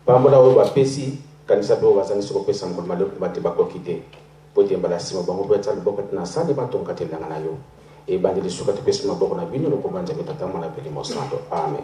Pambola oyo bapesi, kanisa mpe oyo bazangisi kopesa mokolo mabe pamba te bakoki te. Mpo ete mbala sima bango mpe batia loboko te na sani batonga kati elanga na yo. Ebandeli suka topesi maboko na bino na kombo ya Nzambe Tata, Mwana mpe Elimo Santo. Amen.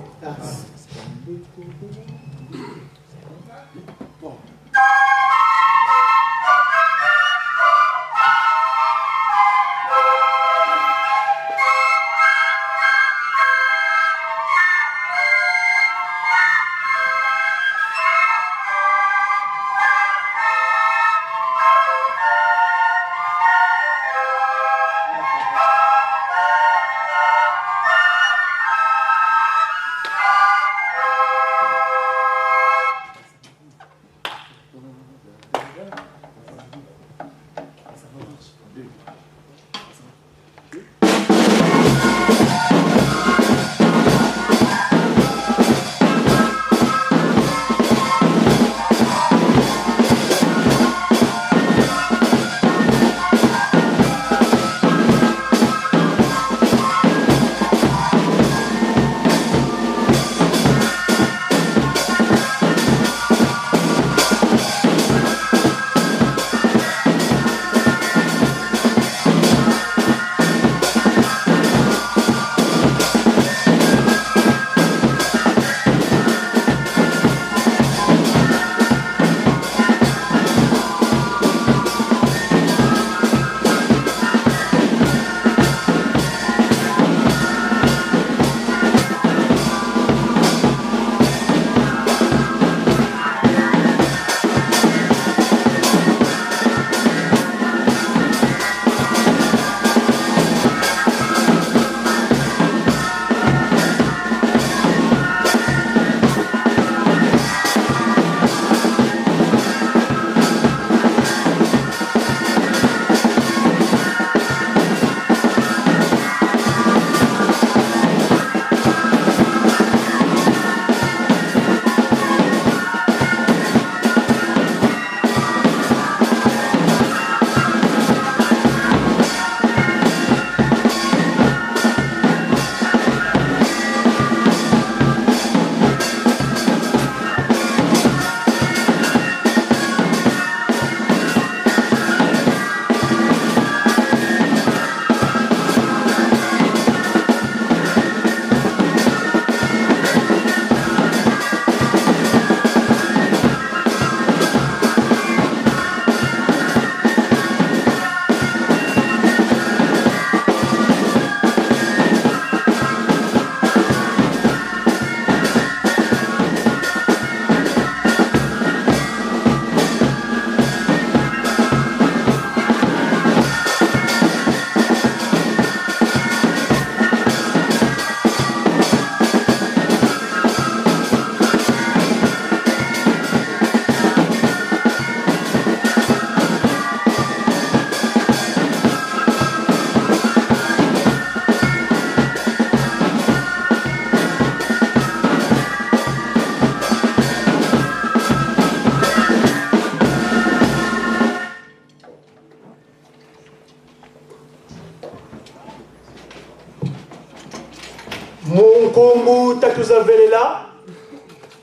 Munkumbu tatuzavelela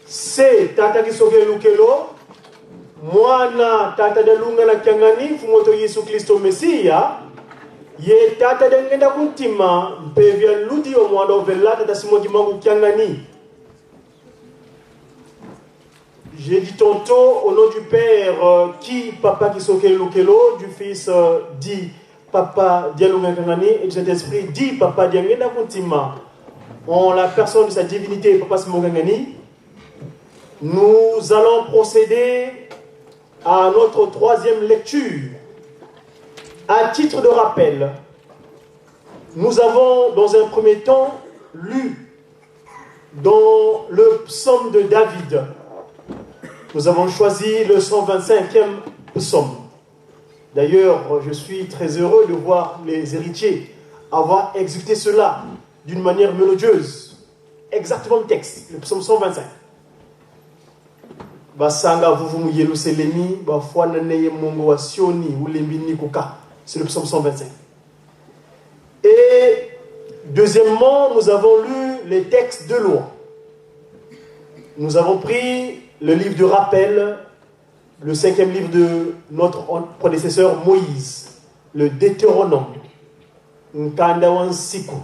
se tata kisoke lukelo mwana tata dalunga na kiangani mfumoto Yesu Kristo Mesiya ye tata dangenda kuntima mpe vya ludi wa mwana ovela tata Simon Kimbangu Kiangani. J'ai dit tantôt au nom du Père qui Papa Kisoke Lukelo, du Fils dit Papa Dialunga Kangani et du Saint-Esprit dit Papa Diangenda Kuntima. En la personne de sa divinité, Papa Simon Kangani, nous allons procéder à notre troisième lecture. À titre de rappel, nous avons dans un premier temps lu dans le psaume de David. Nous avons choisi le 125e psaume. D'ailleurs, je suis très heureux de voir les héritiers avoir exécuté cela d'une manière mélodieuse. Exactement le texte, le psaume 125. Basanga vuvu mu Yerusalemi, bafwana neye mongo wa Sioni, ulembi nikuka. C'est le psaume 125. Et deuxièmement, nous avons lu les textes de loi. Nous avons pris Le livre de rappel, le cinquième livre de notre prédécesseur Moïse, le Deutéronome, Nkanda wa Nsiku.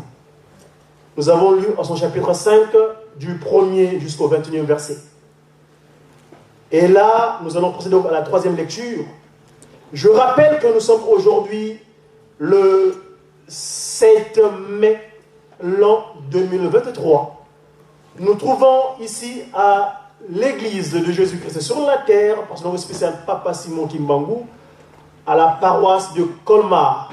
Nous avons lu en son chapitre 5, du 1er jusqu'au 21e verset. Et là, nous allons procéder à la troisième lecture. Je rappelle que nous sommes aujourd'hui le 7 mai l'an 2023. Nous trouvons ici à l'église de Jésus-Christ sur la terre, par son nom spécial Papa Simon Kimbangu, à la paroisse de Colmar.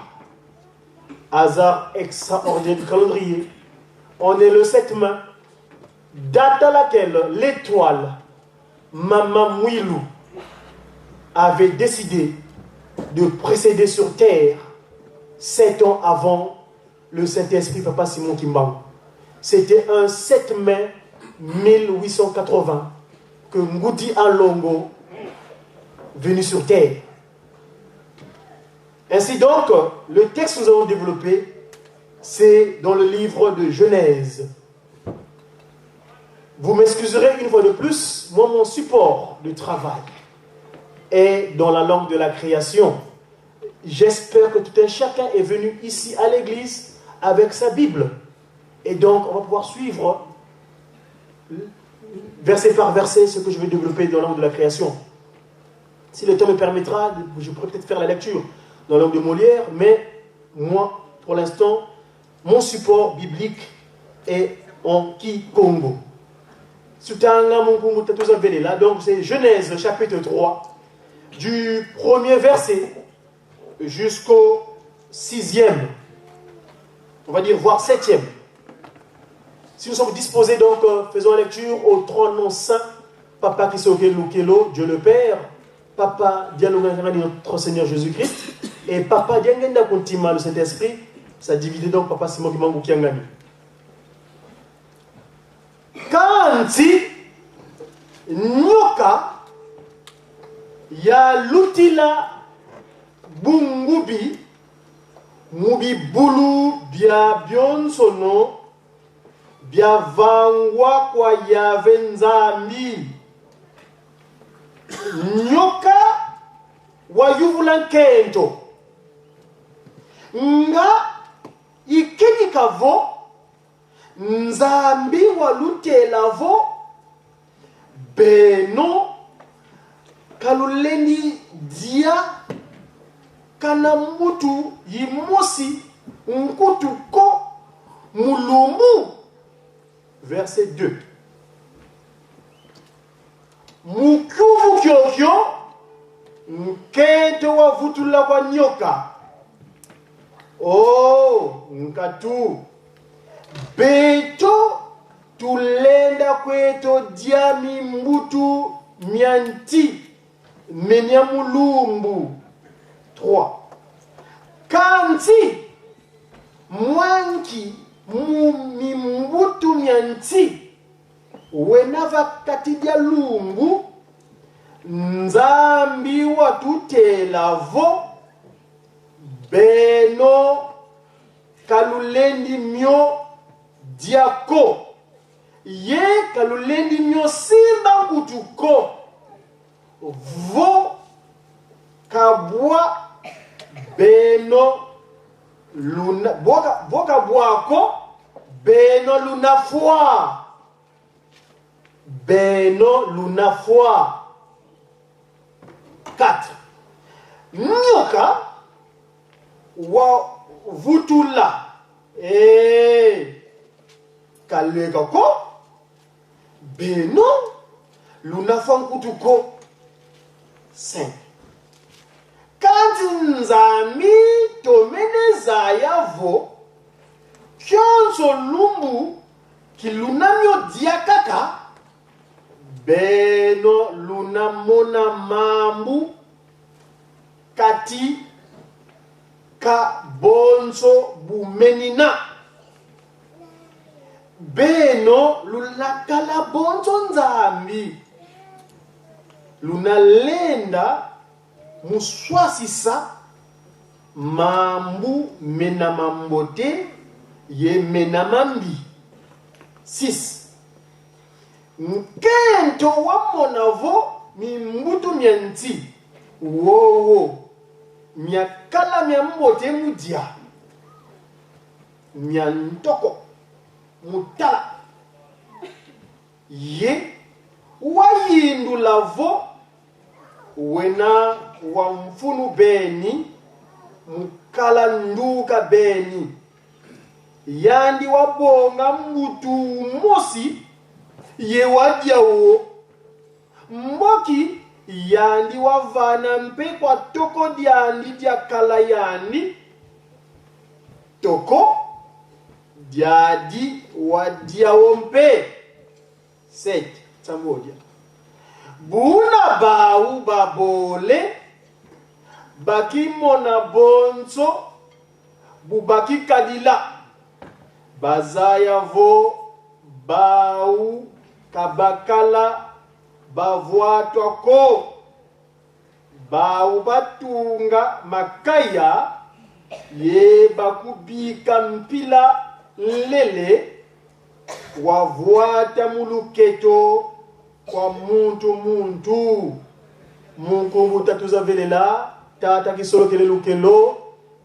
Hasard extraordinaire du calendrier. On est le 7 mai, date à laquelle l'étoile Mama Mouilou avait décidé de précéder sur terre 7 ans avant le Saint-Esprit Papa Simon Kimbangu. C'était un 7 mai 1880 que Ngudi Alongo venu sur terre. Ainsi donc, le texte que nous avons développé, c'est dans le livre de Genèse. Vous m'excuserez une fois de plus, moi mon support de travail est dans la langue de la création. J'espère que tout un chacun est venu ici à l'église avec sa Bible. Et donc, on va pouvoir suivre verset par verset ce que je vais développer dans la langue de la création. Si le temps me permettra, je pourrais peut-être faire la lecture dans la langue de Molière, mais moi, pour l'instant, mon support biblique est en Kikongo. Là, donc c'est Genèse chapitre 3, du premier verset jusqu'au 6e, on va dire voire 7e. Si nous sommes disposés, donc, faisons la lecture au trois noms saints, Papa Kisoke Lukelo, Dieu le Père, Papa Dialunga notre Seigneur Jésus-Christ, et Papa Diangenda Kuntima, le Saint-Esprit, sa divinité donc Papa Simon Kimbangu Kiangani. Kanti nyoka ya lutila bungubi mubibulu bya byonsono bya vangwa kwa Yave Nzambi. Nyoka wa yuvula nkento nga ikenyikavo Nzambi wa lutelavo beno kalulendi dia kana mutu yimosi nkutu ko mulumu. Verset 2. Mukuvu kyokyo nkento wa vutula kwa nyoka. Oh, nkatu beto tulenda kweto diami mbutu mianti menya mulumbu. 3. Kanti mwanki mumi mbutu mianti wenava katidia lumbu Nzambi watutela vo beno kalulendi mio diako ye kalulendi mio simba nkutuko vo kabwa beno luna boka, boka bwako beno luna foi beno luna foi. 4. Nyoka wa vutula kaleka ko beno luna foi nkutuko. 5. Kanti nzambi tomeneza yavo kyonso lumbu kilunamio diakaka beno luna mona mambu kati ka bonso bumenina beno lulakala bonso nzambi luna lenda muswasisa mambu mena mambote ye mena mambi. 6. Nkento wamona vo mimbutu mya nti wowo myakala mya mbote mudia mya ntoko mutala ye wayindula vo wena wa mfunu beni mukala nduka beni yandi wabonga mbutu umosi ye wadia wo mboki yandi wavana mpe kwa toko diandi dia kala yandi toko diadi wadia wo mpe 7 tsambodia buna bau babole bakimona bonso bubakikadila bazaya vo bau kabakala bavwatwa ko bau batunga makaya ye bakubika mpila nlele wavwata muluketo kwa muntu muntu munkumbu tatuzavelela tata kisolokele lukelo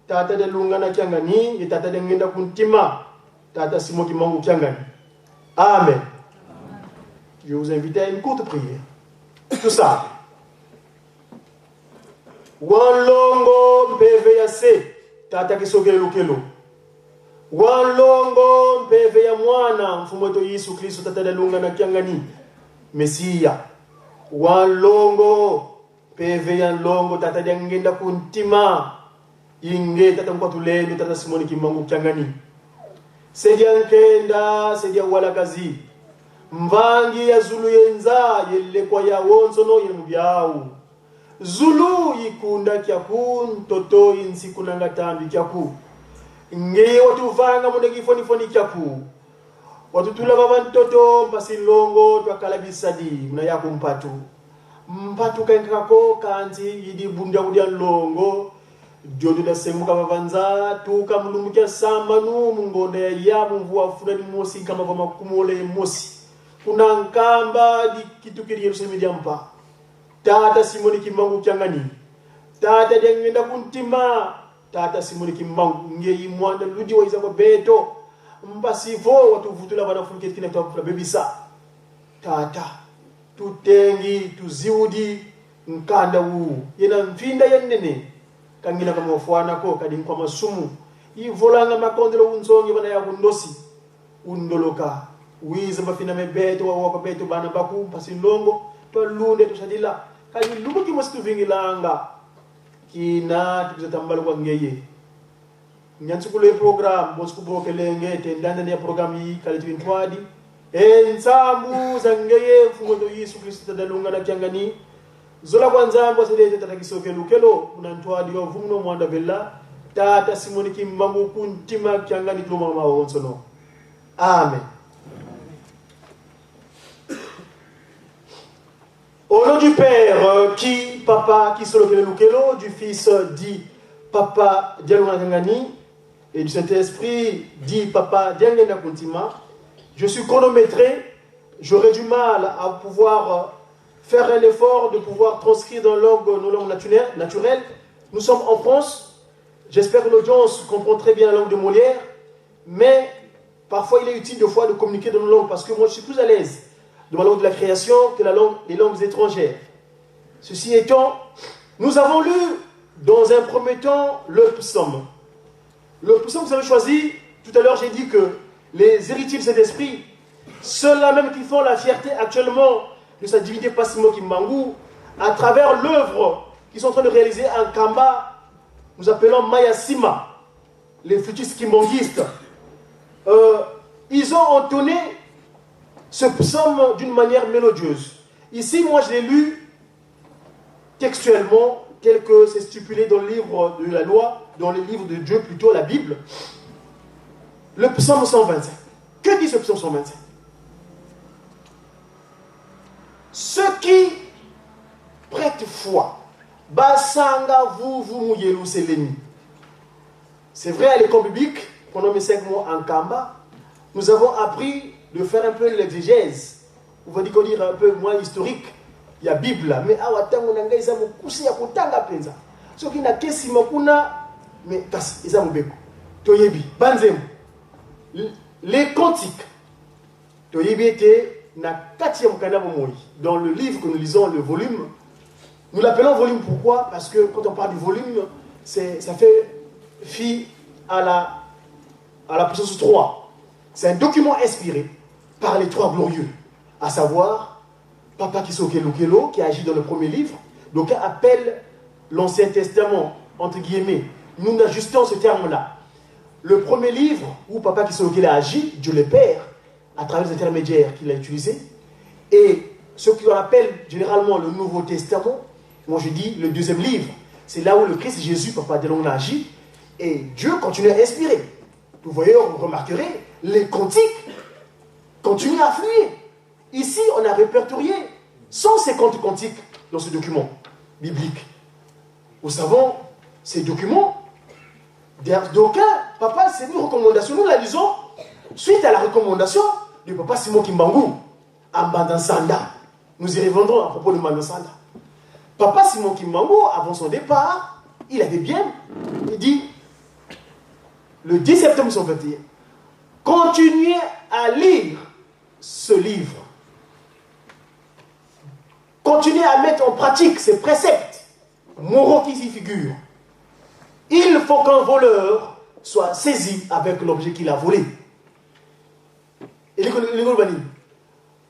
tata de lungana kiangani ye tata de ngenda kuntima tata Simon Kimbangu kiangani. Amen. Je vous invite à une courte prière. Tout ça. Wanlongo mpeve ya se tata kisokele lukelo wanlongo mpeve ya mwana mfumu wetu Yesu Kristo tata de lungana kiangani Mesiya wanlongo mpeve ya nlongo tata dia ngenda kuntima inge tata mkwatulendo tata Simoni Kimbangu kiangani sedia nkenda sedia walakazi mvangi ya zulu yenza yelekwa ya wonsono ye mubyau zulu yikunda kyaku ntoto insikunanga tambi kyaku ngeye watuvanga muneki fonifoni kyaku watutula baba ntoto mpasi longo twakala bisadi muna yaku mpatu mpatu kankako kanzi yidi bunda kudia longo jodo da semuka babanza tuka mulumbu kya sambanu mungonda ya ya mumvua funa di mosi kama kwa makumole mosi kuna nkamba di kitukiri Yerusalemu diampa tata Simoni Kimbangu kyangani tata diangenda kuntima tata Simoni Kimbangu ngeyi mwanda ludi wa izako beto mbasivo watuvutula banafunke kina twakufula bebisa tata tutengi tuziudi nkanda wu yena mvinda yenene kangila kama wafuanako kadi nkwa masumu ivolanga makondelo unzongi bana ya kundosi undoloka wiza bafina mebeto wawaka beto bana baku mpasi longo twalunde tusadila kali lumu kimosi tuvingilanga kina tukiza tambalo kwa ngeye nyantsukulu ye programme bosikubokelenge tendanda ya programme yi kali twintwadi ensambu za ngeye mfungo to Yesu Kristo tadalunga na kyangani zola kwa nzambo asedete tatakisoke lukelo kuna ntwadi wa vumno mwanda bella tata Simoni Kimbangu kuntima kyangani tuluma mawonsono. Amen. Au nom du Père, qui, Papa, qui solo lukelo, du Fils, dit Papa Dialungana Kiangani, et du Saint-Esprit, dit Papa Diangenda Kuntima. Je suis chronométré, j'aurais du mal à pouvoir faire un effort de pouvoir transcrire dans nos langues naturelles. Nous sommes en France, j'espère que l'audience comprend très bien la langue de Molière, mais parfois il est utile des fois de communiquer dans nos langues, parce que moi je suis plus à l'aise de ma langue de la création que les langues étrangères. Ceci étant, nous avons lu dans un premier temps le psaume. Le psaume que vous avez choisi, tout à l'heure j'ai dit que les héritiers de cet esprit, ceux-là même qui font la fierté actuellement de sa divinité Simon Kimbangu, à travers l'œuvre qu'ils sont en train de réaliser en Kamba, nous appelons Mayasima, les futuristes kimbanguistes, ils ont entonné ce psaume d'une manière mélodieuse. Ici, moi, je l'ai lu textuellement, tel que c'est stipulé dans le livre de la loi, dans le livre de Dieu, plutôt la Bible. Le psaume 125. Que dit ce psaume 125? Ceux qui prêtent foi, basanga vous, vous mouillez l'Erusalemi. C'est vrai, à l'école biblique, pendant mes 5 mois en Kamba, nous avons appris de faire un peu l'exégèse. On va dire qu'on dire un peu moins historique ya Bible, mais awa tango na ngai eza mokuse ya kotanga mpenza. Soki nake nsima kuna, mais kasi eza mobeko. Toyebi banzembo, les cantiques, toyebi ete na kati ya mokanda bomoi, dans le livre que nous lisons, le volume, nous l'appelons volume pourquoi? Parce que quand on parle du volume, ça fait fi à la puissance 3. C'est un document inspiré par les trois glorieux, à savoir Papa Kisoke Lukelo, qui agit dans le premier livre, donc appelle l'Ancien Testament, entre guillemets. Nous ajustons ce terme-là. Le premier livre où Papa Kisolokele a agi, Dieu le Père, à travers les intermédiaires qu'il a utilisés, et ce qu'on appelle généralement le Nouveau Testament, moi je dis le deuxième livre, c'est là où le Christ Jésus, Papa Delon, a agi, et Dieu continue à inspirer. Vous voyez, vous remarquerez, les cantiques continuent à affluer. Ici, on a répertorié 150 cantiques dans ce document biblique. Nous savons, ces documents, d'aucuns, papa, c'est une recommandation. Nous la lisons suite à la recommandation de papa Simon Kimbangu à Mbandansanda. Nous y reviendrons à propos de Mbandansanda. Papa Simon Kimbangu, avant son départ, il avait bien dit, le 10 septembre 1921, continuez à lire ce livre. Continuez à mettre en pratique ces préceptes moraux qui y figurent. Il faut qu'un voleur soit saisi avec l'objet qu'il a volé. Et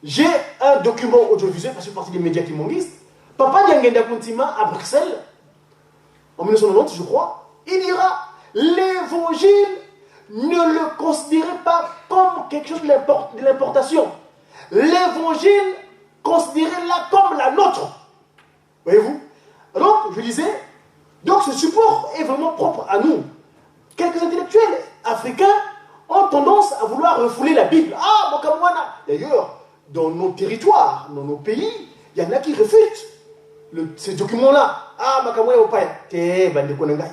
j'ai un document audiovisuel, parce que je fais partie des médias kimbanguistes. Papa Diangenda Kuntima à Bruxelles, en 1990, je crois, il dira: l'évangile, ne le considérez pas comme quelque chose de l'importation. L'évangile, considérez-la comme la nôtre. Voyez-vous? Donc, je disais, donc ce support est vraiment propre à nous. Quelques intellectuels africains ont tendance à vouloir refouler la Bible. Ah, Mokamwana. D'ailleurs, dans nos territoires, dans nos pays, il y en a qui réfutent ces documents-là. Ah, Makamwana Opaya. Te, bandeko na ngai.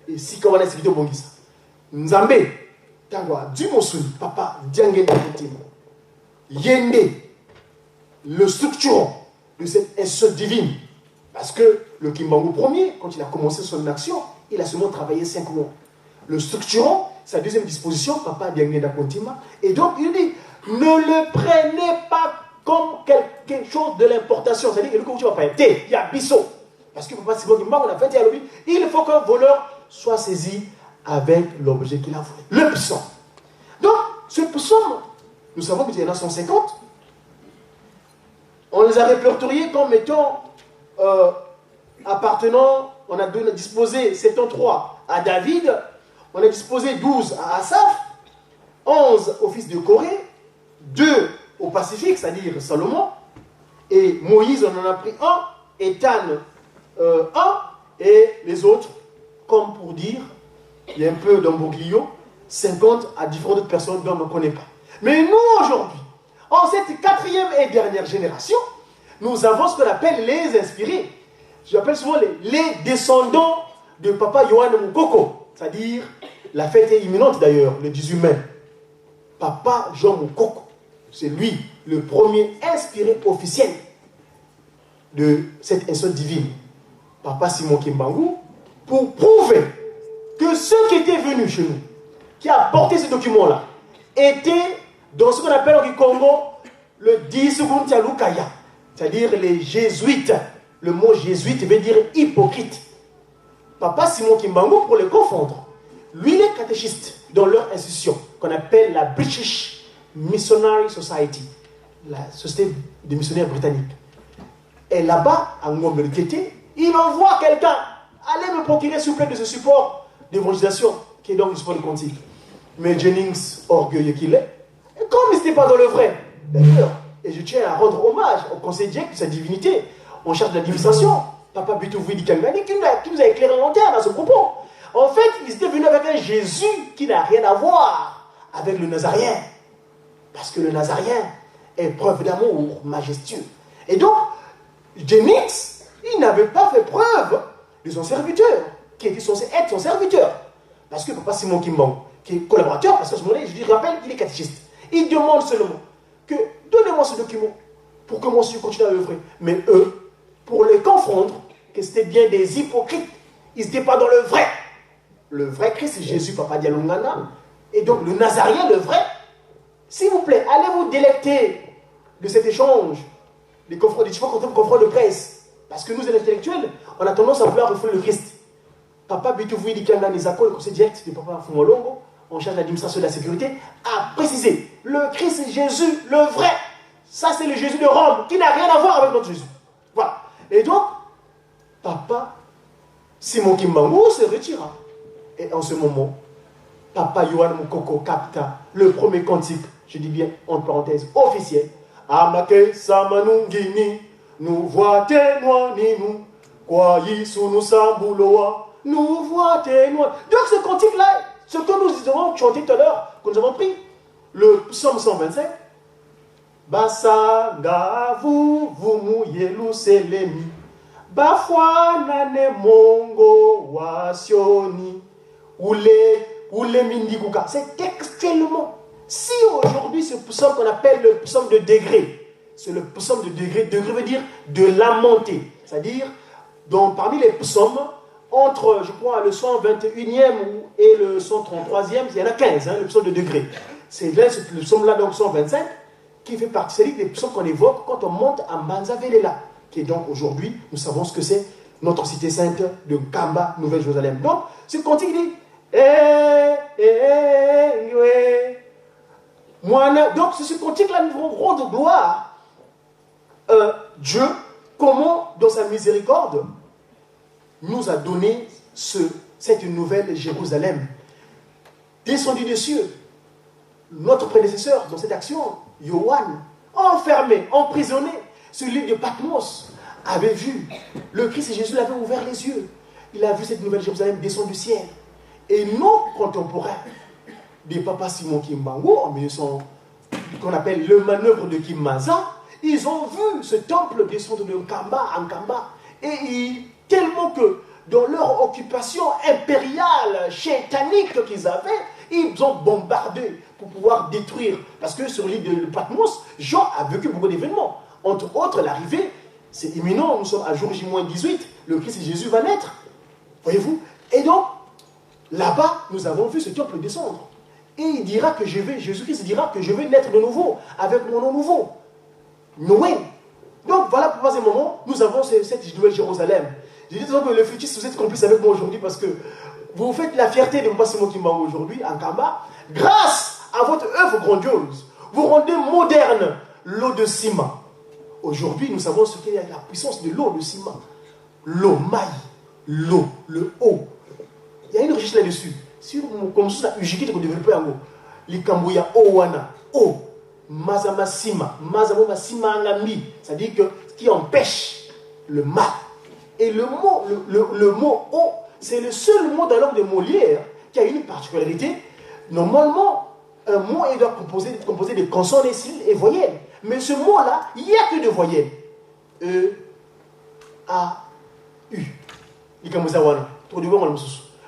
Et si quand on a bongisa. Nzambe, tango du mosuni, papa Diangenda Kuntima. Ye nde, le structurant de cette institution divine. Parce que le Kimbangu premier, quand il a commencé son action, il a seulement travaillé 5 mois. Le structurant, sa deuxième disposition, papa Diangenda Kuntima, et donc il dit, ne le prenez pas comme quelque chose de l'importation. C'est-à-dire, que tu vas pas il y a biso. Parce que papa Simon Kimbangu, on a fait il faut qu'un voleur soit saisi avec l'objet qu'il a volé. Le psaume. Donc, ce psaume, nous savons qu'il y en a 150. On les a répertoriés comme étant appartenant, on a disposé 73 à David, on a disposé 12 à Asaph, 11 au fils de Corée, 2 au Pacifique, c'est-à-dire Salomon, et Moïse, on en a pris un, Ethan un, et les autres, comme pour dire, il y a un peu d'imbroglio, 50 à différentes personnes dont on ne connaît pas. Mais nous, aujourd'hui, en cette quatrième et dernière génération, nous avons ce qu'on appelle les inspirés. J'appelle souvent les descendants de papa Johan Mukoko. C'est-à-dire, la fête est imminente d'ailleurs, le 18 mai. Papa Jean Mukoko, c'est lui le premier inspiré officiel de cette institution divine. Papa Simon Kimbangu, pour prouver que ceux qui étaient venus chez nous, qui a apporté ce document-là, étaient dans ce qu'on appelle au Congo le Lukaya, c'est-à-dire les jésuites. Le mot jésuite veut dire hypocrite. Papa Simon Kimbangu, pour les confondre, lui, il est catéchiste dans leur institution, qu'on appelle la British Missionary Society, la société des missionnaires britanniques. Et là-bas, à Ngombe, il envoie quelqu'un: allez me procurer, s'il vous plaît, de ce support d'évangélisation, qui est donc le support de cantique. Mais Jennings, orgueilleux qu'il est, et comme il n'était pas dans le vrai, d'ailleurs, et je tiens à rendre hommage au conseil direct de sa divinité, en charge de l'administration, Papa Bitouvoui Kangani, qui nous a éclairé en lanterne à ce propos. En fait, il était venu avec un Jésus qui n'a rien à voir avec le Nazaréen. Parce que le Nazaréen est preuve d'amour majestueux. Et donc, Jennings, il n'avait pas fait preuve de son serviteur, qui était censé être son serviteur. Parce que Papa Simon Kimbangu, qui est collaborateur, parce qu'à ce moment-là, je lui rappelle qu'il est catéchiste. Il demande seulement que donnez-moi ce document. Pour que moi aussi je continue à œuvrer. Mais eux, pour les confondre, que c'était bien des hypocrites, ils n'étaient pas dans le vrai. Le vrai Christ, c'est Jésus, Papa Dialungana. Et donc le Nazarien, le vrai, s'il vous plaît, allez vous délecter de cet échange, des différents confrères de presse. Parce que nous, les intellectuels, on a tendance à vouloir refouler le Christ. Papa Bitouvoui Dikanga Nizako, le conseil direct de Papa Fumolongo, en charge de l'administration de la sécurité, a précisé le Christ Jésus, le vrai. Ça, c'est le Jésus de Rome, qui n'a rien à voir avec notre Jésus. Voilà. Et donc, Papa Simon Kimbangu se retira. Et en ce moment, Papa Yohan Mukoko capta le premier cantique, je dis bien entre parenthèses, officiel. Amake Samanungini, nous voit nous, quoi nous sambuloa, nous voit Donc ce cantique-là, ce que nous avons chanté tout à l'heure, que nous avons pris, le psaume 125, Basanga vous vous Yerusalemi, Bafwana mongo wasioni, ule ule mindikuka. C'est textuellement. Si aujourd'hui ce psaume qu'on appelle le psaume de degré, c'est le psaume de degré, degré veut dire de lamenter, c'est-à-dire donc parmi les psaumes, entre, je crois, le 121e et le 133e, il y en a 15, hein, le psaume de degré. C'est là, le psaume-là, donc 125, qui fait partie, c'est des psaumes qu'on évoque quand on monte à Mbanza Velela, qui est donc aujourd'hui, nous savons ce que c'est, notre cité sainte de Kamba, Nouvelle-Jérusalem. Donc, ce cantique dit, eh, eh, eh, donc, c'est ce cantique-là, nous devons rendre gloire Dieu, comment, dans sa miséricorde, nous a donné cette nouvelle Jérusalem, descendue des cieux. Notre prédécesseur dans cette action, Johann, enfermé, emprisonné sur l'île de Patmos, avait vu le Christ et Jésus l'avait ouvert les yeux. Il a vu cette nouvelle Jérusalem descendre du ciel. Et nos contemporains, des Papa Simon Kimbangu, en 1900, qu'on appelle le manœuvre de Kimbaza, ils ont vu ce temple descendre de Nkamba à Nkamba. Et tellement que dans leur occupation impériale, chétanique qu'ils avaient, ils ont bombardé pour pouvoir détruire. Parce que sur l'île de Patmos, Jean a vécu beaucoup d'événements. Entre autres, l'arrivée, c'est imminent, nous sommes à jour J-18, le Christ Jésus va naître. Voyez-vous? Et donc, là-bas, nous avons vu ce temple descendre. Et il dira que je vais, Jésus-Christ dira que je vais naître de nouveau, avec mon nom nouveau. Noël. Donc voilà pourquoi à ce moment, nous avons cette nouvelle Jérusalem. Je dis toujours que le futur, vous êtes complice avec moi aujourd'hui parce que vous faites la fierté de Papa Simon Kimbangu aujourd'hui, en Kamba, grâce à votre œuvre grandiose. Vous rendez moderne l'eau de Sima. Aujourd'hui, nous savons ce qu'est la puissance de l'eau de Sima. L'eau, maï, l'eau, le eau. Il y a une recherche là-dessus. Si on commence à UGK, on développe un mot. Likambuya owana, o, mazama sima, mazama sima ngami. C'est-à-dire que ce qui empêche le mal. Et le mot, le mot o, c'est le seul mot dans la langue de Molière qui a une particularité. Normalement, un mot il doit composer de consonnes et voyelles. Mais ce mot-là, il n'y a que deux voyelles. E, A, U.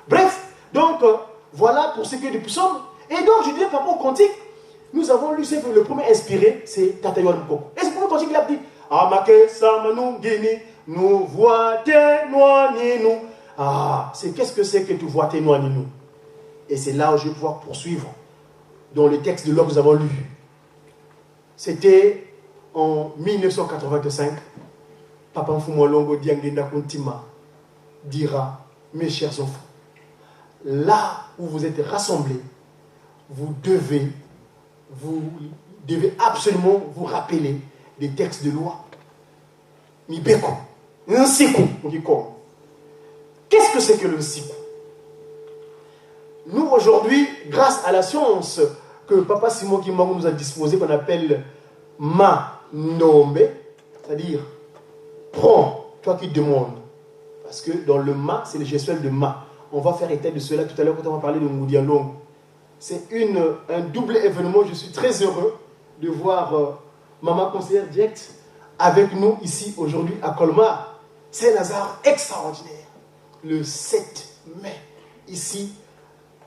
Bref, donc voilà pour ce qui est du psaume. Et donc, je disais par rapport au cantique, nous avons lu, c'est le premier inspiré, c'est Tata Yohan Mukoko. Et ce premier cantique, il a dit Amake Samanungini, nous voit nous. Ah, c'est qu'est-ce que c'est que tu vois nous? Et c'est là où je vais pouvoir poursuivre dans le texte de l'homme que nous avons lu. C'était en 1985, Papa Mfumolongo Diangenda Kuntima dira, mes chers enfants, là où vous êtes rassemblés, vous devez absolument vous rappeler des textes de loi. Mibeko, Nsiku, on dit quoi? Qu'est-ce que c'est que le Nsiku? Nous, aujourd'hui, grâce à la science que Papa Simon Kimbangu nous a disposée, qu'on appelle Ma Nombe, c'est-à-dire, prends, toi qui demandes. Parce que dans le Ma, c'est le gestuel de Ma. On va faire état de cela tout à l'heure quand on va parler de Ngoudialong. C'est un double événement. Je suis très heureux de voir Maman conseillère directe avec nous ici aujourd'hui à Colmar. C'est un hasard extraordinaire. Le 7 mai, ici,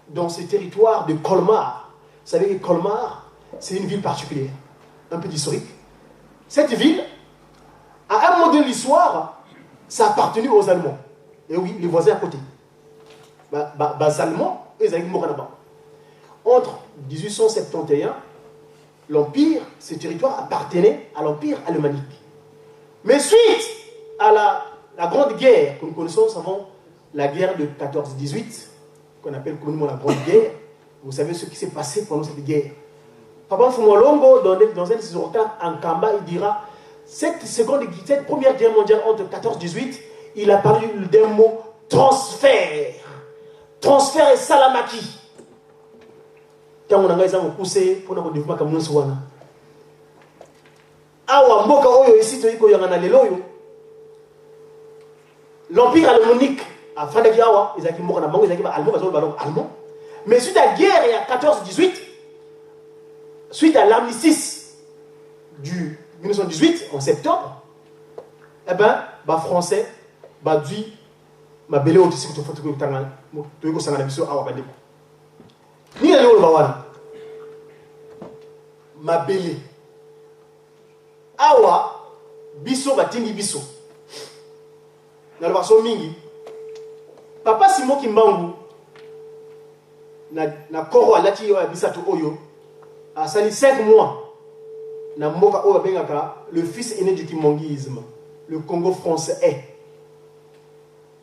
dans ce territoire de Colmar. Vous savez que Colmar, c'est une ville particulière, un peu historique. Cette ville, à un moment de l'histoire, ça appartenait aux Allemands. Et oui, les voisins à côté. Ba, ba, ba Allemands, ils avaient Entre 1871, l'Empire, ce territoire appartenait à l'Empire alémanique. Mais suite à la, la Grande Guerre, que nous connaissons avant la guerre de 14-18, qu'on appelle communément la Grande Guerre, vous savez ce qui s'est passé pendant cette guerre. Papa Fumolongo, dans, dans un de ses oracles en Kamba, il dira cette, seconde, cette première guerre mondiale entre 14-18, il a parlé d'un mot transfert. Transfert esalamaki. Ntango na ngai eza mokuse mpona kodévelopper makambo nyonso wana. Awa mboka oyo esi toyi koyanga na lelo oyo, l'Empire alémanique afandaki awa, ezalaki mboka na bango, ezalaki baallemand, bazoloba langue allemand. Mais suite à guerre ya 14-18, suite à l'armistice du 1918 en septembre, eh ben bafrançais bazwi mabele oyo tosiki toyi kosangana biso awa. Bandeko, nini nali koloba wana? Mabele awa biso batindi biso, naloba so mingi. Papa Simon Kimbangu na koro alati oyo ya misato oyo asali 5 mois na mboka oyo babengaka le fils aîné du kimbanguisme, le Congo français est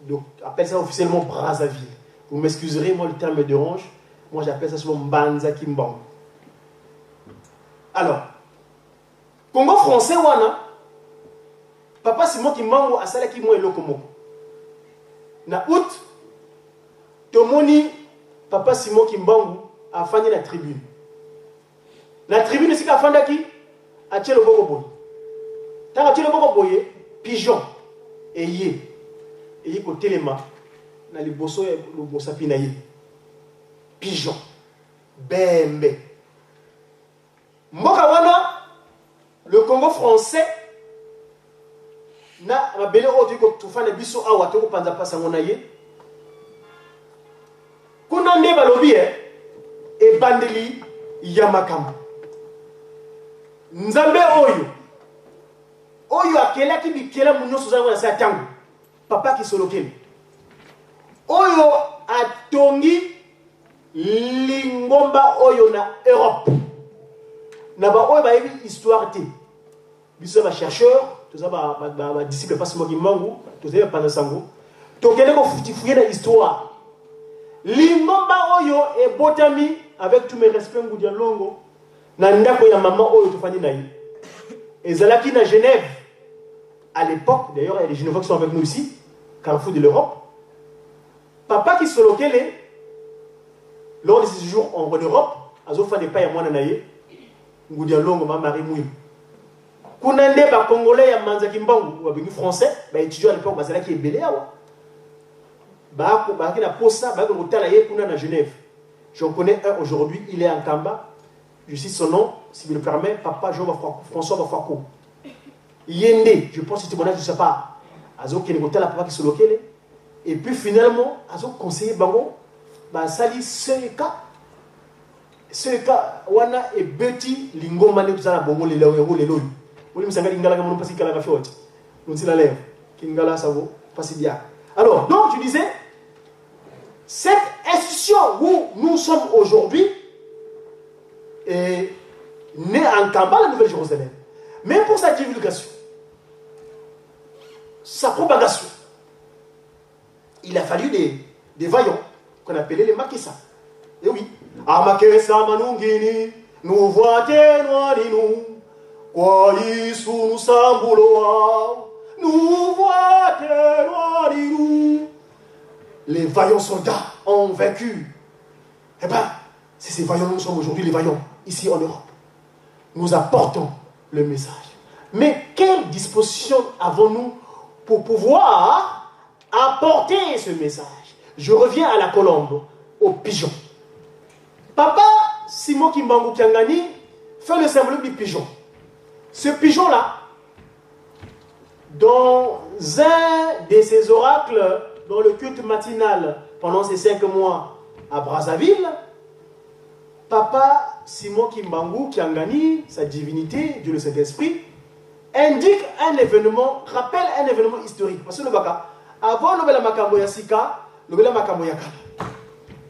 donc, appelle ça officiellement Brazzaville. Vous m'excuserez, moi le terme me dérange. Moi j'appelle ça souvent Mbanza Kimbangu. Alors, Congo français wana, Papa Simon Kimbangu asalaki mwa eloko moko. Na août, tomoni Papa Simon Kimbangu afandi na tribune. Na tribune esika afandaki, atie loboko boye. Ntango atie loboko boye, pigeon eye eye kotelema na liboso ya mosapi na ye. Pigeon bembe. Mboka wana, le Congo français, na mabele oyo toyei kotufana biso awa, toyei kopanza pasango na ye kuna nde balobi e ebandeli ya makambo. Nzambe oyo oyo akelaki bikelamu nyonso ozango na se ya ntango, Papa Kisolokele oyo atongi lingomba oyo na Europe, na baoyo bayebi histoire te, biso bachercheur, toza badisciple Papa Simon Kimbangu, tozali bapanza sango, tokende kofouiller na histoire. Lingomba oyo ebotami, avec tous mes respects, Ngudia Longo, na ndako ya mama oyo tofandi na ye, ezalaki na Genève à l'époque. D'ailleurs, il y a des Genevois qui sont avec nous ici, carrefour de l'Europe. Papa Kisolokele, lors de ses séjours en Europe, azofanda epai ya mwana na ye Ngudia Longo, ma Marie Mwilu. Kuna nde bacongolais ya Mbanza Kimbangu babengi français, baétudiant à l'époque bazalaki ebele awa, bazalaki na posa bayaki kotala ye kuna na Genève. J'en connais un aujourd'hui, il est en Kamba, je cite son nom s'il me le permet, Papa Jean François Bafako ye nde, je pense que témoignage de sa part, azokende kotala Papa Kisolokele et puis finalement azoconseiller bango, basali CK. CK wana ebeti lingomba nde toza na bongo lelo, yango lelo oyo. Olimisanga lingala mono mpasi kalaka fioti notila lèvre kingala, ça vaut mpasi bien. Alors donc je disais, cette institution où nous sommes aujourd'hui est née en Kamba, la Nouvelle Jérusalem. Mais pour sa divulgation, sa propagation, il a fallu des vaillants qu'on appelait les Makessa. Et oui. Amakesa manungini, nous voitenu, kwa Yesu nusambuloa, nous voitenu. Les vaillants soldats ont vaincu. Eh bien, c'est ces vaillants, nous sommes aujourd'hui les vaillants, ici en Europe. Nous apportons le message. Mais quelle disposition avons-nous pour pouvoir apporter ce message? Je reviens à la colombe, au pigeon. Papa Simon Kimbangu Kiangani fait le symbole du pigeon. Ce pigeon-là, dans un de ses oracles, dans le culte matinal, pendant ces 5 mois à Brazzaville, Papa Simon Kimbangu Kiangani, sa divinité, Dieu le Saint-Esprit, Indique un événement, rappelle un événement historique. Parce que lobaka, avant lobela makambo ya sika, lobela makambo ya kala.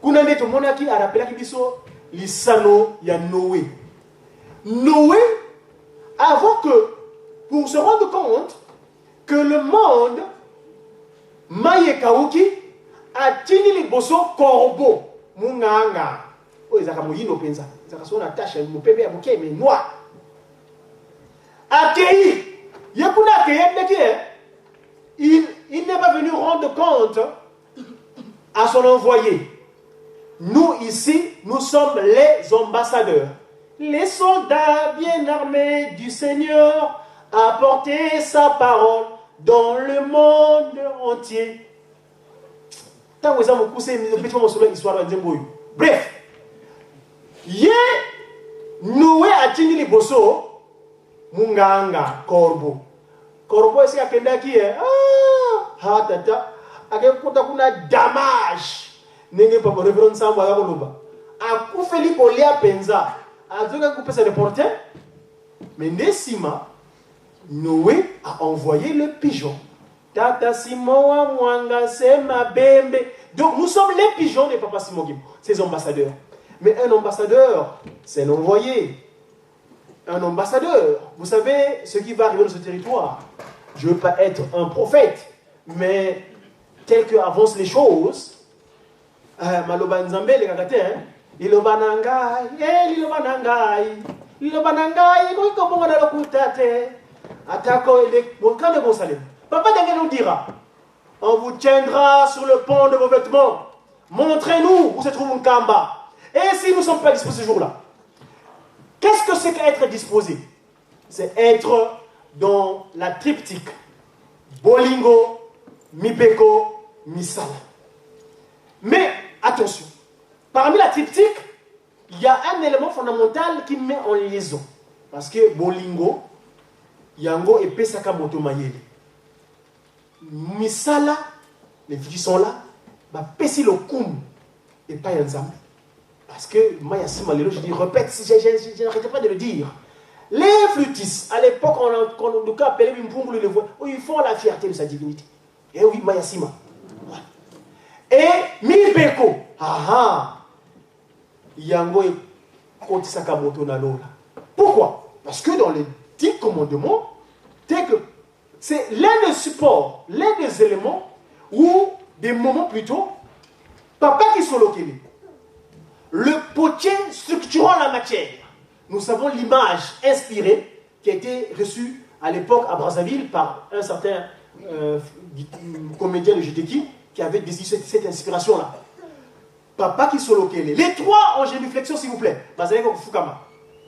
Kuna nde tomonaki arapelaki biso lisano ya Noé. Noé, avant que, pour se rendre compte que le monde, mai ekauki, atindi liboso corbeau, munganga, oyo ezalaka moyindo mpenza, ezalaka soko na tache ya mopembe ya moke mais noir. Akei, ye kuna akei abinaki ye, il n'est pas venu rendre compte à son envoyé. Nous ici, nous sommes les ambassadeurs. Les soldats bien armés du Seigneur apporter sa parole dans le monde entier. Ntango eza mokuse, petit mosolo histoire ya nzembo oyo. Bref, ye Noé atindi liboso munganga corbeau. Corbeau esika akendaki ye, ah, ha tata akekuta kuna damage, ndenge papa révérend Nsambo aza koloba, akufeli kolia mpenza, azokaki kopesa reporter. Mais nde nsima Noé a envoyé le pigeon. Tata Simon wa Mwanga, c'est ma bembe. Donc nous sommes les pigeons de Papa Simon Kimbangu, ses ambassadeurs. Mais un ambassadeur, c'est un envoyé. Un ambassadeur, vous savez ce qui va arriver dans ce territoire. Je ne veux pas être un prophète, mais tel que avancent les choses, maloba nzambe elekaka te, hein? Liloba na ngai, eh, liloba na ngai, liloba na ngai ekoki kobonga na lokuta te, atako mokanda ekosalema. Papa Daniel nous dira: on vous tiendra sur le pont de vos vêtements, montrez-nous où se trouve Nkamba. Et si nous ne sommes pas disposés ce jour-là, qu'est-ce que c'est qu'être disposé? C'est être dans la triptyque bolingo, mibeko, misala. Mais attention, parmi la triptyque, il y a un élément fondamental qui met en liaison. Parce que bolingo, yango epesaka moto mayele. Misala, les filles qui sont là, bapesi lokumu epai ya Nzambe. Parce que moi, il y a lelo, je dis, répète, je n'arrêtais pas de le dire. Les flûtistes, à l'époque, on nous appelait Mpungu, les voix, ils font la fierté de sa divinité. Eh oui, Mayasima. Voilà. Et Mibeko, ah ah, yango ekotisaka moto na lola. Pourquoi? Parce que dans les 10 commandements, dès que c'est l'un des supports, l'un des éléments, ou des moments plutôt, Papa Kisolokele, le potier structurant la matière. Nous savons l'image inspirée qui a été reçue à l'époque à Brazzaville par un certain comédien de Jideki qui avait décidé cette inspiration-là. Papa Kisolokele. Les trois en génuflexion, s'il vous plaît. Bazalaki kofukama.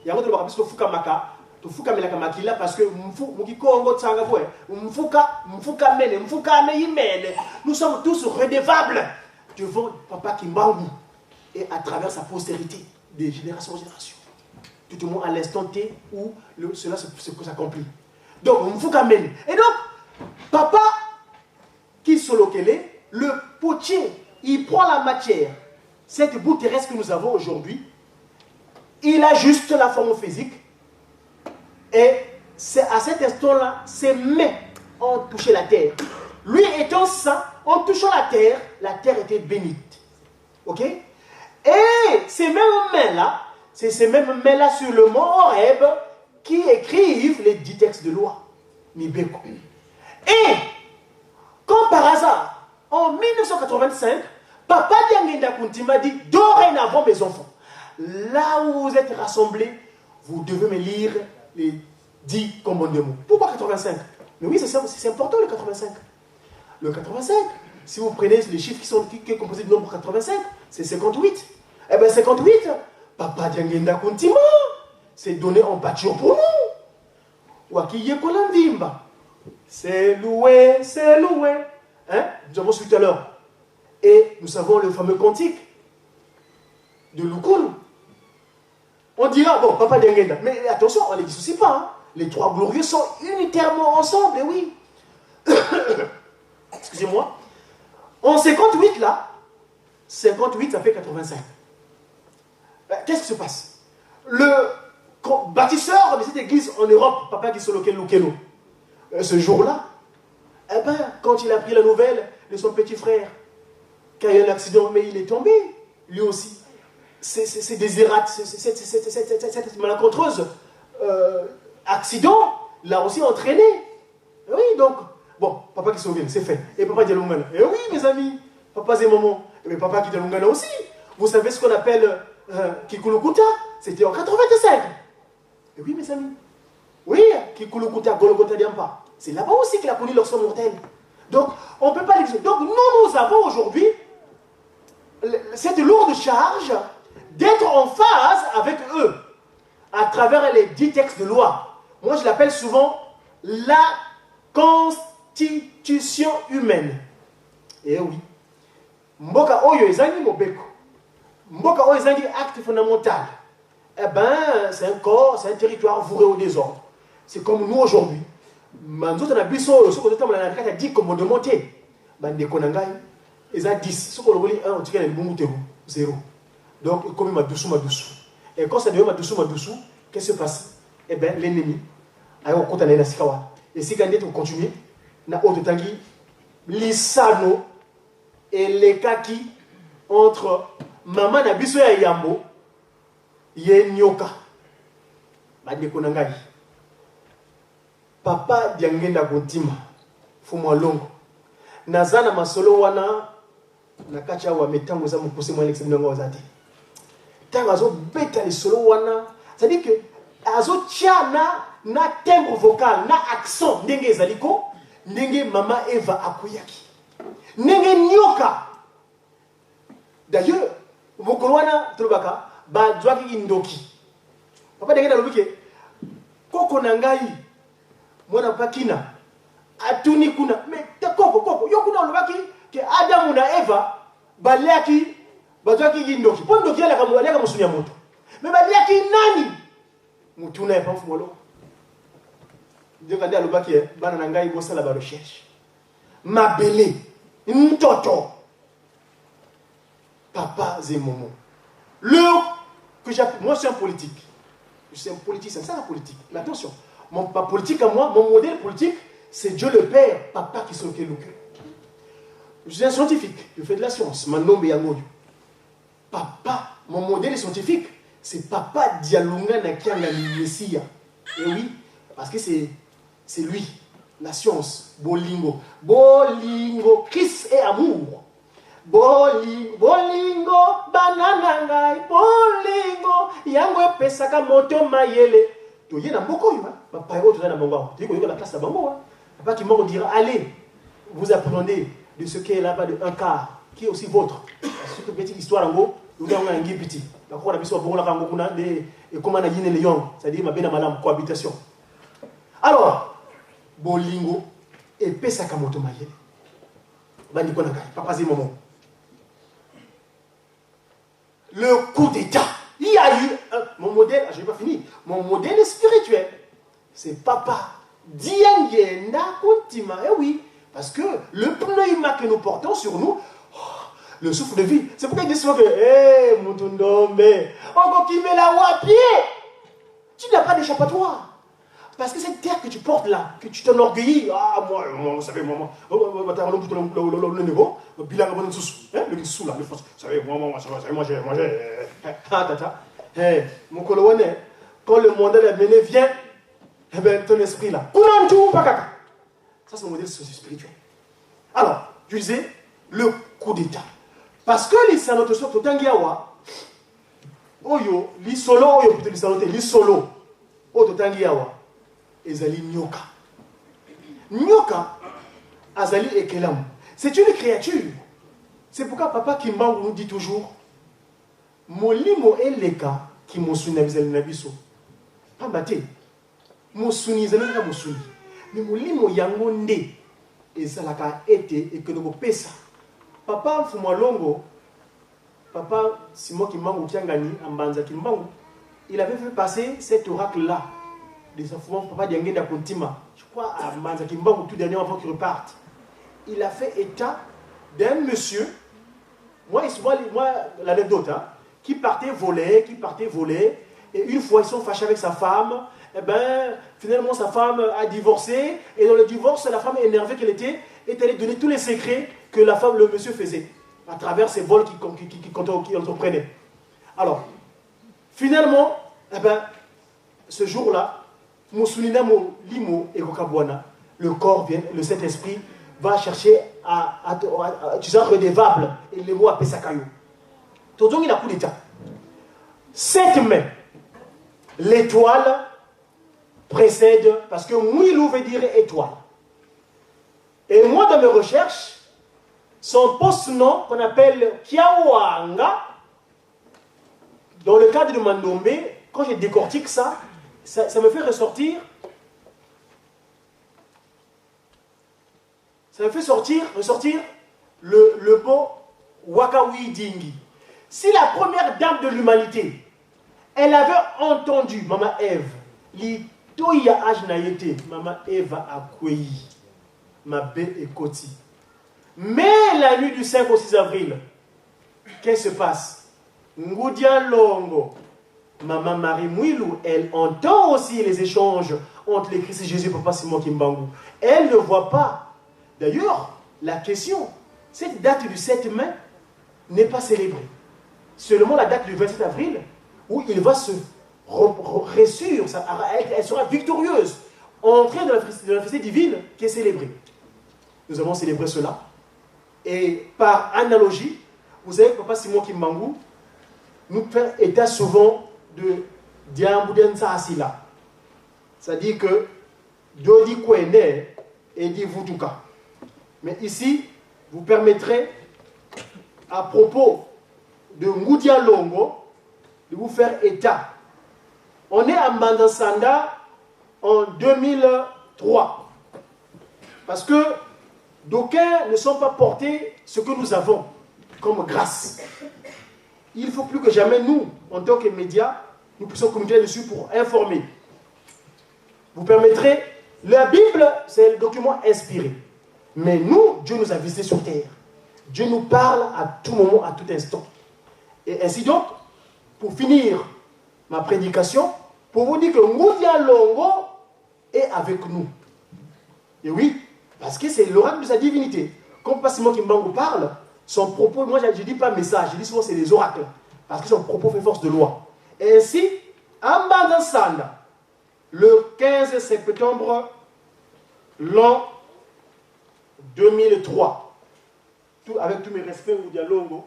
Yango tolobaka biso tofukamaka, tofukamelaka makila parce que mfu mukikongo tsanga fwe mfuka mfukamene mfukame imene. Nous sommes tous redevables devant Papa Kimbangu et à travers sa postérité de génération en génération. Tout au moins à l'instant T où cela s'accomplit. Donc, mfukamene. Et donc, Papa Kisolokele, le potier, il prend la matière, cette boue terrestre que nous avons aujourd'hui, il ajuste la forme physique, et c'est à cet instant-là, ses mains ont touché la terre. Lui étant ça, en touchant la terre était bénite. Ok? Et ces mêmes mains-là, c'est ces mêmes mains-là sur le mont Horeb qui écrivent les 10 textes de loi. Mibeko. Et, comme par hasard, en 1985, Papa Diangienda Kuntima dit, dorénavant mes enfants, là où vous êtes rassemblés, vous devez me lire les 10 commandements. Pourquoi 85? Mais oui, c'est important le 85. Le 85, si vous prenez les chiffres qui est composé du nombre 85, c'est 58. Eh bien 58, Papa Diangienda Kuntima, c'est donné en pâture pour nous. Wakiyekola Mvimba, c'est loué, c'est loué. Hein? Nous avons su tout à l'heure. Et nous savons le fameux cantique de Lukulu. On dira, bon, Papa Diangienda, mais attention, on ne les dissocie pas. Hein? Les trois glorieux sont unitairement ensemble, et oui. Excusez-moi. En 58, là, 58, ça fait 85. Ben, qu'est-ce qui se passe? Le bâtisseur de cette église en Europe, Papa Kisolokele Lukelo, ce jour-là, eh ben, quand il a pris la nouvelle de son petit frère, qui a eu un accident, mais il est tombé, lui aussi. C'est des errates, cette malencontreuse accident l'a aussi entraîné. Oui, donc, bon, papa qui sauve, c'est fait. Et papa Dialungana. Et oui, mes amis, papa et maman. Et papa qui Dialungana aussi. Vous savez ce qu'on appelle Kikulukuta? C'était en 85. Et oui, mes amis. Oui, Kikulukuta, Golgotha Diampa. C'est là-bas aussi qu'il a connu leur mortel. Donc, on ne peut pas l'exiger. Donc, nous, nous avons aujourd'hui cette lourde charge d'être en phase avec eux à travers les 10 textes de loi. Moi, je l'appelle souvent la constitution humaine. Eh oui. Mboka oyo ezangi mobeko. Mboka oyo ezangi acte fondamental. Eh ben, c'est un corps, c'est un territoire voué au désordre. C'est comme nous aujourd'hui. Manzoto na biso oyo soki ozotambola na kati ya 10 commandement te, bandeko na ngai, eza 10. Soki olongoli 1, otikali na libungu te, 0. Donc ekomi madusu madusu. Et quand ça devient madusu madusu, qu'est-ce qui se passe? Eh ben, l'ennemi aye kokota na ye na sika wana. Esika nde tokontinue na oyo totangi lisano elekaki entre mama na biso ya yambo ye nyoka. Bandeko na ngai, papa Diangenda Kuntima Fumu Alongo, naza na masolo wana na kati awa, me ntango eza mokuse, mwa elekisa bino yango aza te. Ntango azobeta lisolo wana, c'est-à-dire que azotia na timbre vocal na accent ndenge ezali ko ndenge mama Eva akweyaki, ndenge nyoka. D'ailleurs, mokolo wana tolobaka bazwaki kindoki. Papa ndenge nalobi ke koko na ngai mwana pakina atuni kuna, me te koko, koko yo kuna olobaki ke Adamu na Eva baliaki, bazwaki kindoki mpo ndoki aliaka mosuni ya moto, me baliaki nani? Motuna ya pamfu molo nzoka nde alobaki, bana na ngai, bosala barecherche mabele ntoto. Papa Zemomo, le que j'appelle, moi je suis un politique, je suis un politicien, c'est ça la politique. Mais attention, ma politique à moi, mon modèle politique, c'est Dieu le Père, papa qui s'occupe le. Je suis un scientifique, je fais de la science, mon nom est Yangoyo. Papa, mon modèle scientifique, c'est papa Dialungana Kiangani Messia. Et oui, parce que c'est lui, la science, Bolingo. Bolingo, Christ et amour. Bolingo, bolingo, banana ngai, bolingo, yango epesaka moto mayele. Toye na mboka oyo, bapaya oyo toza na bango awa, toye koyoka na classe na bango. Papa Kimbangu dira, allez, vous apprenez de ce qu'est là-bas de un quart, qui est aussi vôtre. Surtout petite histoire yango, yango ya ngipiti. Bakoko na biso babongolaka yango kuna nde ekóma na yin et le yang, c'est-à-dire mabe na malamu, cohabitation. Alors, bolingo epesaka moto mayele. Bandeko na ngai, papa Zimomo, le coup d'état, il y a eu mon modèle, je n'ai pas fini, mon modèle spirituel, c'est papa Diangenda Kuntima. Eh oui, parce que le pneuma que nous portons sur nous, oh, le souffle de vie, c'est pourquoi il dit souvent que, hé, Mutundombe, okokimela wapi, tu n'as pas d'échappatoire. Parce que cette terre que tu portes là, que tu t'enorgueillis, ah, moi, moi, vous savez, moi, moi, le niveau, le sous là, le vous savez, moi, moi, moi, j'ai, moi, j'ai, ah, tata, eh, mon coloane, quand le mandat de vient, eh ben, ton esprit là, ça c'est mon modèle spirituel. Alors, je disais, le coup d'état. Parce que les sanoto totangi awa, oyo, lisolo, oyo, plutôt lisano te, lisolo, oyo totangi awa, ezali nyoka. Nyoka azali ekelamu. C'est une créature. C'est pourquoi papa Kimbangu nous dit toujours, molimo eleka ki mosuni na bizali na biso. Pamba te, mosuni ezali kaka mosuni. Mais molimo yango nde ezalaka ete ekende kopesa. Papa Mfumu Alongo, papa Simon Kimbangu Kiangani, Ambanza Kimbangu, il avait fait passer cet oracle-là des enfants, papa Diangenda Kuntima, je crois à Mbanza Kimbangu tout dernier avant qu'il reparte. Il a fait état d'un monsieur, moi, moi l'anecdote, hein, qui partait voler, et une fois ils sont fâchés avec sa femme, eh ben, finalement sa femme a divorcé, et dans le divorce, la femme énervée qu'elle était, est allée donner tous les secrets que la femme, le monsieur faisait, à travers ces vols qu'il entreprenait. Alors, finalement, eh ben, ce jour-là, Moussoulina Limo et Kokabwana, le corps vient, le Saint-Esprit va chercher à, tu sais, redevable et le mot à Pesakayo. Donc il a coup d'état. 7 mai, l'étoile précède, parce que Mouilou veut dire étoile. Et moi, dans mes recherches, son post-nom qu'on appelle Kiawanga, dans le cadre de Mandombe, quand je décortique ça, ça, me fait ressortir. Ça me fait sortir, ressortir le, le mot Wakawi Dingi. Si la première dame de l'humanité, elle avait entendu Maman Ève, li toya age Maman Eva akwei, ma ekoti. Mais la nuit du 5 au 6 avril, qu'est-ce qui se passe? Ngoudia Longo, Maman Marie Mouilou, elle entend aussi les échanges entre les Christ et Jésus, Papa Simon Kimbangu. Elle ne voit pas. D'ailleurs, la question, cette date du 7 mai n'est pas célébrée. Seulement la date du 27 avril, où il va se réussir, elle sera victorieuse, entrer dans la fête divine qui est célébrée. Nous avons célébré cela. Et par analogie, vous savez que Papa Simon Kimbangu nous fait état souvent de Diamboudensa Asila. C'est-à-dire que Dodi Kwene et dit Vutuka. Mais ici, vous permettrez, à propos de Ngoudia Longo, de vous faire état. On est à Mandansanda en 2003. Parce que d'aucuns ne sont pas portés ce que nous avons comme grâce. Il faut plus que jamais nous, en tant que médias, nous puissions communiquer dessus pour informer. Vous permettrez, la Bible, c'est le document inspiré. Mais nous, Dieu nous a visités sur terre. Dieu nous parle à tout moment, à tout instant. Et ainsi donc, pour finir ma prédication, pour vous dire que Ngoudia Longo est avec nous. Et oui, parce que c'est l'oracle de sa divinité. Quand Simon Kimbangu parle, son propos, moi je ne dis pas message, je dis souvent c'est les oracles. Parce que son propos fait force de loi. Et ainsi, Sanda, le 15 septembre l'an 2003, tout, avec tous mes respects, Ngoudia Longo,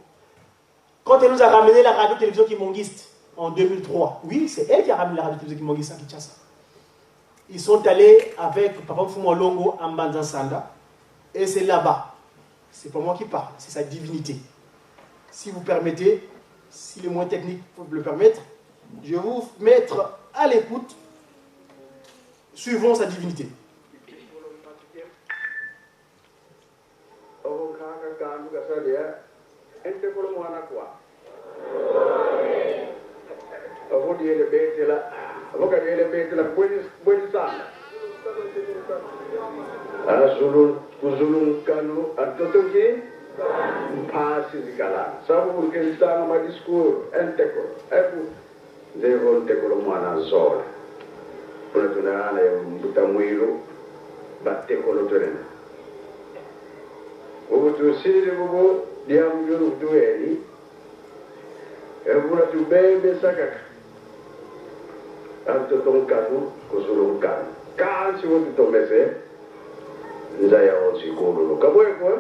quand elle nous a ramené la radio-télévision Kimbanguiste en 2003, oui, c'est elle qui a ramené la radio-télévision Kimbanguiste à Kinshasa. Ils sont allés avec Papa Mfumo Longo à Mbanza et c'est là-bas. C'est pas moi qui parle, c'est sa divinité. Si vous permettez, si les moyens techniques peuvent le permettre, je vais vous mettre à l'écoute suivant sa divinité. Kuzulunkanu atotoki mpasi zikala sabu kurkenzitanga madiskuru entekolo eku ndevo ntekolo mwana zola kuna tunana ya mbuta mwilu batekolo tolena ubutusiri bubu diamujuru kutuweni evula tubembe sakaka antotonkanu kuzulunkanu kansi wotutomese nzaya onsi kululu kabwekwe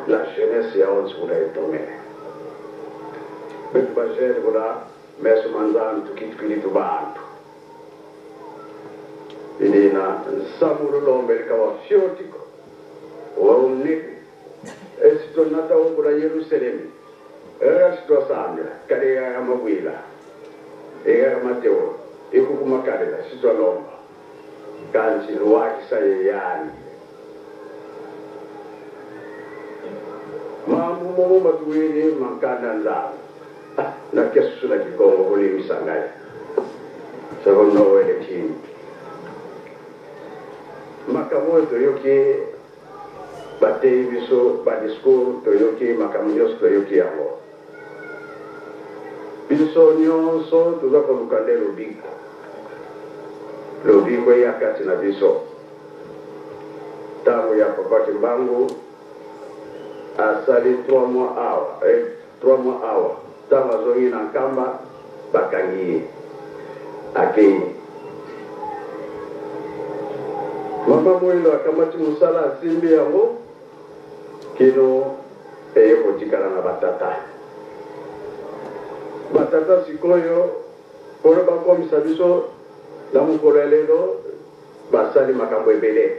la jeunesse ya onsi kuna etomene betu bajene kuna meso manzanu tukitukilitu bantu inina nsamulu lombe likawa fyotiko wauniki esitonata kuna Yerusalemu era sitwasambila kale ya mabwila era Mateo ikukumakalila sitwalomba kansi luwakisa yeyani mamumomo matuwini mankanda nzambe na kesu na kikongo kulimisangaya sako nowele chini makambo oyo toyoki bateyi biso badiscours toyoki makambo nyonso toyoki yango biso nyonso toza koluka nde lobiko. Lobiko eya kati na biso. Tango ya Papa Kimbangu asali trois mois awa, eh, trois mois awa. Tango azongi na Nkamba, bakangi ye. Akeyi. Mama Moindo akamati mosala asimbi yango kino eye kotikala na batata. Batata sikoyo pona bakomisa biso na mokolo ya lelo basali makambo ebele.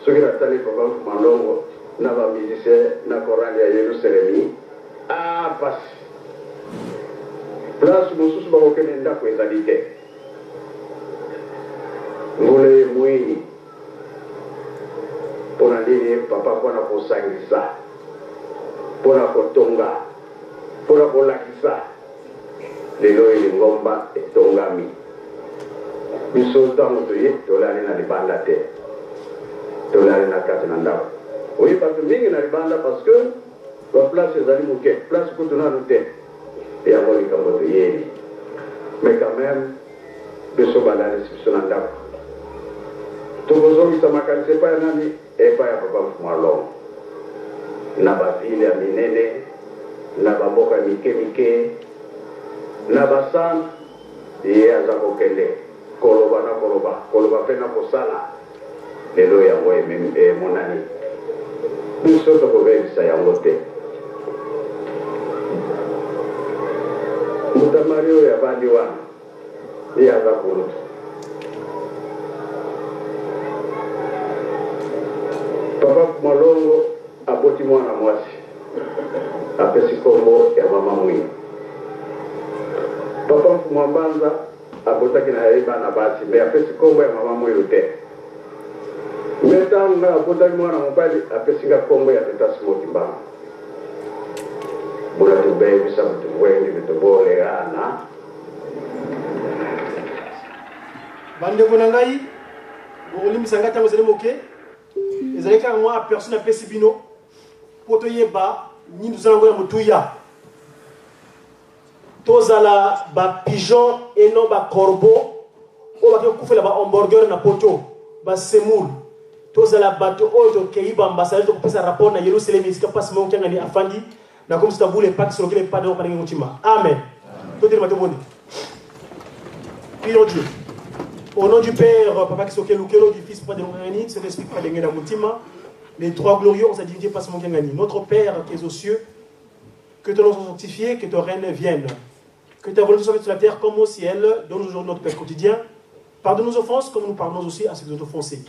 Soki natali Papa Mfuma Longo na ba musiciens na chorale ya Yeluselemi, ah pasi. Place mosusu bakokende ndako ezali te. Mbula emweni. Pona nini papa? Pona kosangisa, pona kotonga, pona kolakisa. Lelo oyo lingomba etongami. Biso ntango toye tolali na libanda te, tolali na kati na ndako. Oye bato mingi na libanda parce que ba place ezali moke, place kutu nanu te. Yango likambo toyebi. Mais quand même biso balalisi biso na ndako. Tokozongisa makanisi epai ya nani? Epai ya Papa Mfumu Alongo. Na ba ville ya minene, na ba mboka ya mike mike, na ba centre, ye aza kokende koloba na koloba, koloba pe na kosala. Lelo yango emonani. Biso tokobebisa yango te. Mutamari oyo avandi wana, ye aza kulutu. Papa Malongo aboti mwana mwasi, apesi kombo ya mama Mwinyi. Papa Mfumu Mbanza abotaki na ye bana basi, mais apesi kombo ya mama Mwilu te. Mais tango nga abotaki mwana mobali, apesi nga kombo ya Tata Simon Kimbangu. Buna tubebisa butubwendi butuboleana. Bandeko na ngai, bokolimbisa ngai ntango ezali moke, ezali kaka mwa aperçu napesi bino mpo toyeba nini toza yango ya motuya. Tozala ba pigeon et non ba corbeau oyo bake kokufela ba hamburger na poto, ba semoule. Tozala bato oyo tokei ba ambassadeur, tokopesa rapport na Yerusalemi esika Papa Simon Kiangani afandi na komisa tabule epaki solokele epada oyo palenge kotima. Amen. Totelema tobonde. Prions Dieu. Au nom du Père, Papa Kisoke Lukelo, du Fils, Papa de Longani, Saint-Esprit, Papa de Ngenda Mutima, les trois glorieux, sa divinité, Papa Simon Kiangani. Notre Père qui es aux cieux, que ton nom soit sanctifié, que ton règne vienne. Que ta volonté soit faite sur la terre comme au ciel. Donne-nous aujourd'hui notre pain quotidien. Pardonne nos offenses comme nous pardonnons aussi à ceux qui nous ont offensés.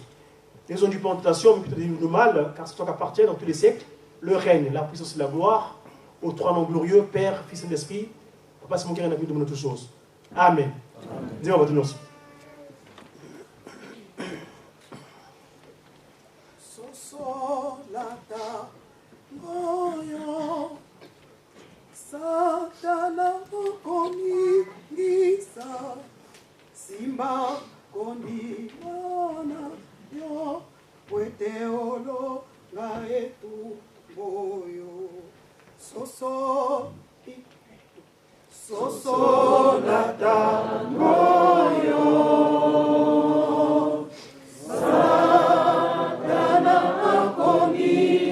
Ne nous conduis pas en tentation, mais plutôt nous mal, car c'est toi qui appartient dans tous les siècles le règne, la puissance et la gloire, aux trois noms glorieux, Père, Fils et Esprit. Papa Simon Kiangani a demande toutes choses. Amen. Dis-moi votre nom. Sosolata oyo Satana okomingisa simba kondima na yo po ete olonga etumbu oyo soso Sosola tango yo Satana akoningisa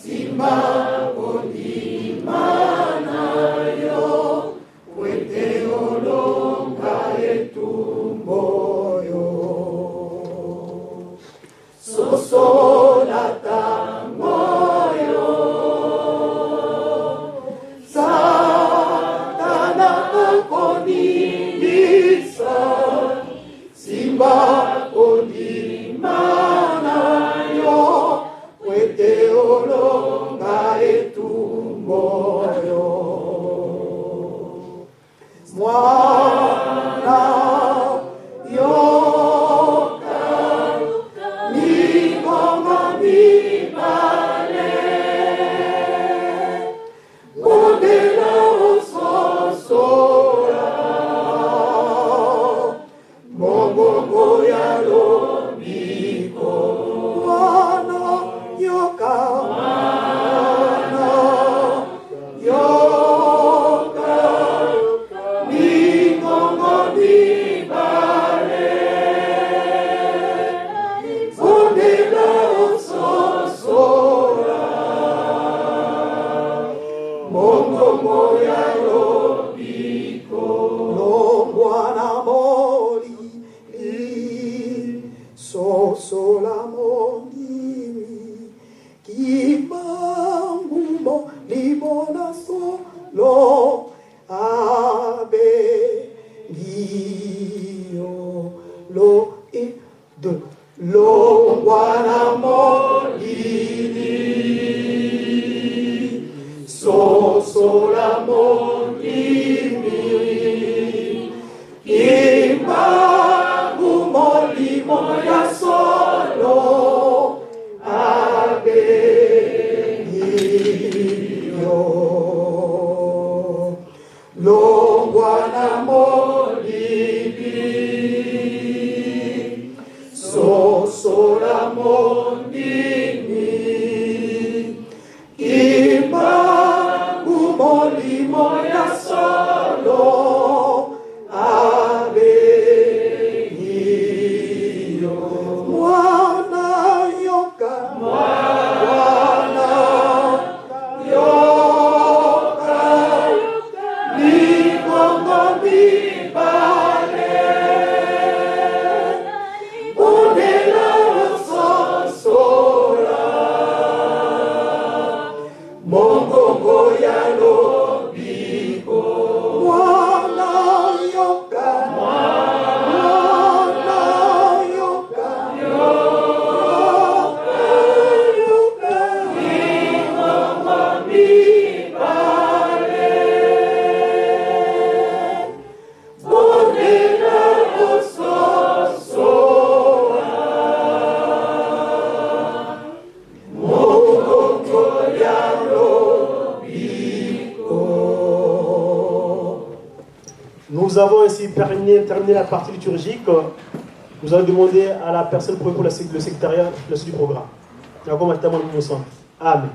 simba kondima na yo po ete olonga etumbu oyo Sosola tango yo Satana akoningisa simba kondima na yo po ete olonga etumbu oyo Mwana yoka mingongo mibale bondela ososola mongongo ya Sosola mondimi Kimbangu molimo na solo abengi yo lo e de longwa na molili sosola mondimi Kimbangu molimo ya solo abengi yo longwa na molili sosola mondimi Kimbangu molimo ya solo abengi yo mwana yoka mwana yoka mingongo mibale bondela ososola mongongo ya lobiko mwana yoka mwana yoka yoka yoka mingongo mibale bondela ososola mongongo ya lobiko. Nous avons ainsi terminé la partie liturgique. Nous allons demander à la personne pour le secrétariat le suite du programme. Amen.